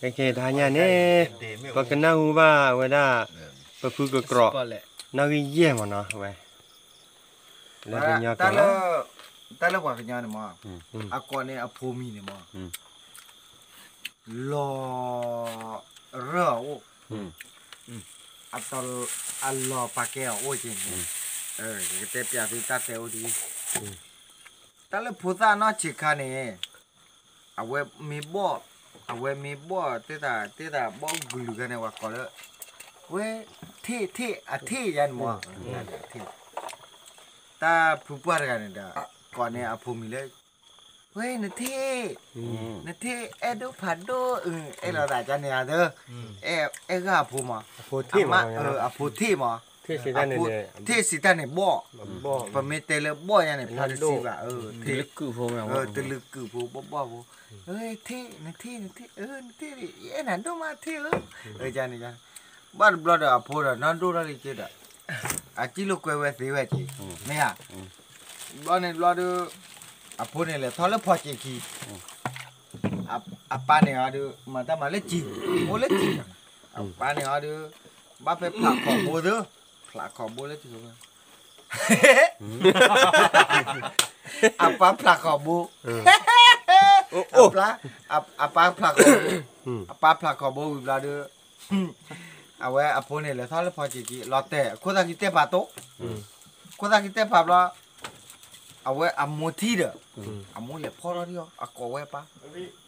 ကဲကဲ တဟါညါန့ၣ် ပကနၢ်ဟူဘၣ်ဝဲဒၣ် ပဖုကကြီး နီၣ်ဂံၢ်ယဲၢ်မးနီၤ အဝဲ လၢကညီကီၢ်လီၤ. တၢ်လၢပှၤကညီန့ၣ်မး အကိးန့ၣ်အဖိမံၤန့ၣ်မး လီၤရၢၢ်အအိၣ် အလီၤပာ်ကဲအအိၣ်က့ၤန့ၣ် ကတဲပျးသုတၢ်တဲအိၣ်တဂ့ၤ. တၢ်လၢဖိသၣ်နီၢ်ဆံးခါန့ၣ် အဝဲမ့ၢ်ဘီၣ် အဝဲမ့ၢ်ဘီၣ် တ့တၢ် တ့တၢ်ဘီၣ်ကလုာ်ခါန့ၣ် ပှၤကိးလၢ ဝဲ ထ့ၣ် ထ့ၣ် အထ့ၣ်ယါန့ၣ်မး တၢ်ဖုပှၢ်တဂၤန့ၣ်ဒီး ကိးန့ၢ်အဖိမံၤလၢ ဝဲ နထ့ၣ် နထ့ၣ်အဲၣ်ဒိၣ်ဖးဒိၣ် အဲၣ်လိာ်သးကန့ၣ်ဧါသၢ အဲၣ်ဂၢၢ်အဖိမး အဖိထ့ၣ်မး ထ့ၣ်စံးတၢ်န့ၣ်ဘီၣ် ပမ့ၢ်တဲလၢဘီၣ်ယါန့ၣ် ဖျါတစံးဘၣ် တလုာ်ကုာ်ဖိ ဘီၣ်ဘီၣ်ဖိ ထ့ၣ် နထ့ၣ် နထ့ၣ် နထ့ၣ် ယအဲၣ်နၤဒိၣ်မးထ့ၣ်ဧၢ န့ၣ် ဘၣ်တဘျီဒီးအဖိဒီးနီၢ်ဒိၣ်ထီၣ်လံက့ဒီး အစံၣ်လိာ်ကွဲဝဲသ့ဝဲက့ၤ မ့ၢ်ဧါ ဘျီန့ၣ်ဘျီဒီး အဖိန့ၣ်လဲၤထီၣ်လၢဖီစ့ၤခံ အပၢ်န့ၣ်အီၤဒီး မၤတၢ်မၤလၢစံာ် အိၣ်လၢစံာ် အပၢ်န့ၣ်အီၤဒီး ဘၣ်ဖဲဖျးခိးဘိသၢ ဖျးခိးဘိလၢစံာ် အပၢ်ဖျးခိးဘိ အပၢ်ဖျးခိးဘိ အပၢ်ဖျးခိးဘိဝံၤဘျီဒီး အဝဲအဖိန့ၣ်လဲၤထီၣ်လၢဖီစ့ၤခံ လီၤတဲာ် ခိၣ်သၣ်ခံတဲဖးတိၢ် ခိၣ်သၣ်ခံတဲဖးဘျီ အဝဲအမိၢ်ထံၣ်ဒီး အမိၢ်လဲၤဖီၣ်ထီၣ်ဒံးအီၤ အကိးဝဲအပၢ်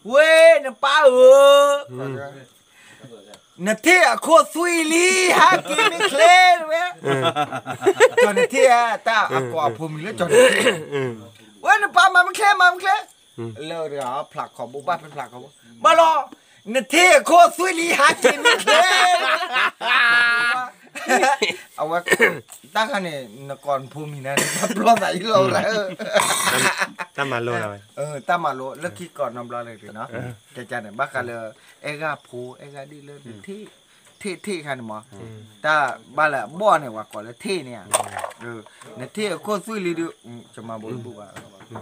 ဝ့ၢ် နပၢ်ဧၢ နထ့ၣ်အခိၣ်သွံၣ်လံ ဟးက့ၤမ့ၢ်ချ့ ဝဲ ကၠီၤနထ့ၣ်ဧါ တၢ်အကိးအဖိမံၤလၢကၠီၤနထ့ၣ် ဝဲ နပၢ်မၤမ့ၢ်ချ့ မၤမ့ၢ်ချ့ လၢတဂၤဖျးခိးဘိ ဘၣ်ဖဲဖျးခိးဘိ ဘၣ်လီၤ နထ့ၣ်အခိၣ်သွံၣ်လံ ဟးက့ၤမ့ၢ်ချ့ အဝဲ တၢ်ခါန့ၣ် နကိးနဖိမံၤန့ၣ် နပျီသးယံလီၤဝဲ တၢ်မၤလိ တၢ်မၤလိ လၢခံကိးနီတဘျီလၢၤတဂ့ၤနီၤ ကဲကန့ၣ် ဘၣ်ဃးလၢ အဲၣ်ဂၢ်ဖိ အဲၣ်ဂၢ်ဒ်လၢနထ့ၣ် ထ့ၣ်ထ့ၣ်ခါန့ၣ်မး တၢ်ဘၣ်လၢအဘီၣ်န့ၣ် ပှၤကိးလၢထ့ၣ်န့ၣ်ဧါ နထ့ၣ်အခိၣ်သွံၣ်လံဒုး ကမၤဘိးတဘူၣ်ဘၣ်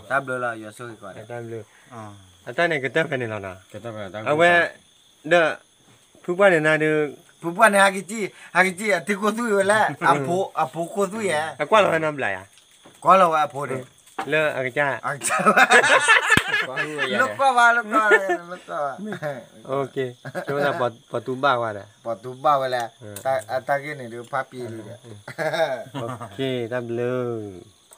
တၢ်ဘျုးလီၤ ယွၤဆိၣ်ဂ့ၤကီး တၢ်ဘျုး အတၢ်န့ၣ်ကတၢၢ်ဖဲန့ၣ်လီၤနီၤ အဝဲ ဒီး ဖုပှၢ်န့ၣ်နၤဒုး ဖုပှၢ်န့ၣ် ဟးကစံၣ် ဟးကစံၣ် အထ့ၣ်ခိၣ်သွံၣ်ဝဲလဲၣ် အဖိ အဖိခိၣ်သွံၣ်ဧါ အကွၢ်လီၤဝဲနီတဘျီဧါ ကွၢ်လီၤဝဲအဖိန့ၣ် လၢအကစၢ် လၢကွၢ်ဘၣ် လၢကွၢ် လၢကွၢ်ဘၣ် ကၠိဒၣ်ပှၤတူၢ်ဘၣ်ဝဲဒီး ပှၤတူၢ်ဘၣ်ဝဲလဲၣ် အတၢ်ဂ့ၢ်န့ၣ်ဒုး ဖးပံလံဒီး တၢ်ဘျုး